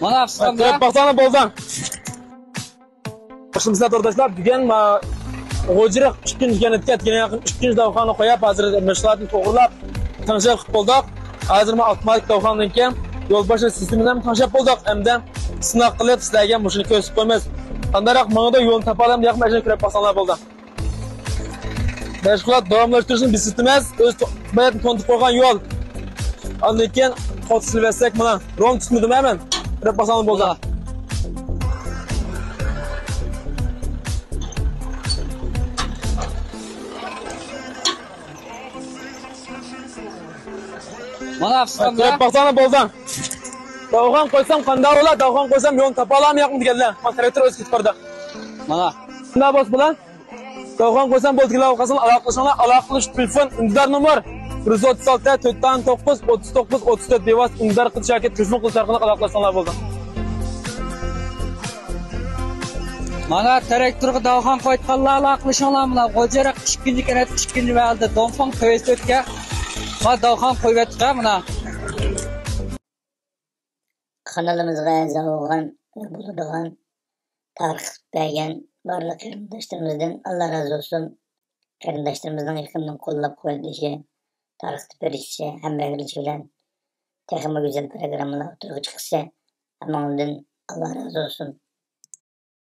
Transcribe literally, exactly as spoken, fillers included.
مانا، ئۇستام، كۆرۈپ باقساڭلار بولدى. باشلىمىسىلەر تورداشلار، بۈگۈن ما-، غوجىرىق ئىككىنچى كەنتكە، دېگەن يېقىن ئىككىنچى داۋخانىنى قويۇپ، ھازىر مەشغۇلاتنى توغرىلاپ، تەڭشەپ قىلىپ بولدۇق. ھازىر ما ئاپتوماتىك داۋخانىدىن كېيىن يول باشلاش سىستېمىسىنى ھەم تەڭشەپ بولدۇق. ئەمدى سىناق قىلىپ، سىلەرگە مۇشۇنى كۆرسىتىپ قويىمىز. قانداقراق ماڭىدۇ، يولنى تاپالامدۇ، ياقمۇ، ئەجىنى كۆرۈپ باقساڭلار بولدى. مەشغۇلات داۋاملاشتۇرۇشنى بېسىۋېتىمىز. ئۆز تو-، باياتىن تونۇتۇپ قويغان يول. ئاندىن كېيىن قوت سېلىۋەتسەك، مانا، رول تۇتمىدىم ھە مەن. كۆرۈپ باقساڭلار بولدى. مانا، ئۇستام، كۆرۈپ باقساڭلار بولدى. داۋخان قويسام قانداق بولا؟ داۋخان قويسام يولنى تاپالامدۇ، ياقمۇ دېگەنلەر. مانا، تىراكتور ئۆزى كېتىپ بارىدۇ. مانا. شۇنداق بولسا بولە. داۋخان قويسام بولدى، كېلىپ قالساڭلار، ئالاقىلىشىڭلار، ئالاقىلىشىش تېلېفون ئۈندىدار نومۇر: بىر يۈز ئوتتۇز ئالتە، تۆت سان توققۇز، ئوتتۇز توققۇز، ئوتتۇز تۆت. بىۋاسىتە ئۈندىدار قىلىش ياكى تېلېفون قىلىش ئارقىلىق ئالاقىلەشسەڭلار بولىدۇ. مانا، تىراكتورغا داۋخان قويۇۋاتقانلار، ئالاقىلىشىڭلار، مانا، غوجىرىق ئىككىنچى كەنت، ئىككىنچى مەھەللىدە دونفاڭ تۆۋەسىدە ئۆتكەن. مانا، داۋخان قويۇۋاتقان، مانا. قانىلىمىزغا ئەزا بولغان ۋە بولىدىغان، تارقىتىپ بەرگەن بارلىق قېرىنداشلىرىمىزدىن ئاللا رازى بولسۇن. قېرىنداشلىرىمىزنىڭ يېقىندىن قوللاپ قۇۋۋەتلىشى، تارقىتىپ بېرىشى، ھەمراھلىشى بىلەن تېخىمۇ گۈزەل پىروگراممىلار ئوتتۇرىغا چىقىشى ھەممىڭلاردىن ئاللا رازى بولسۇن.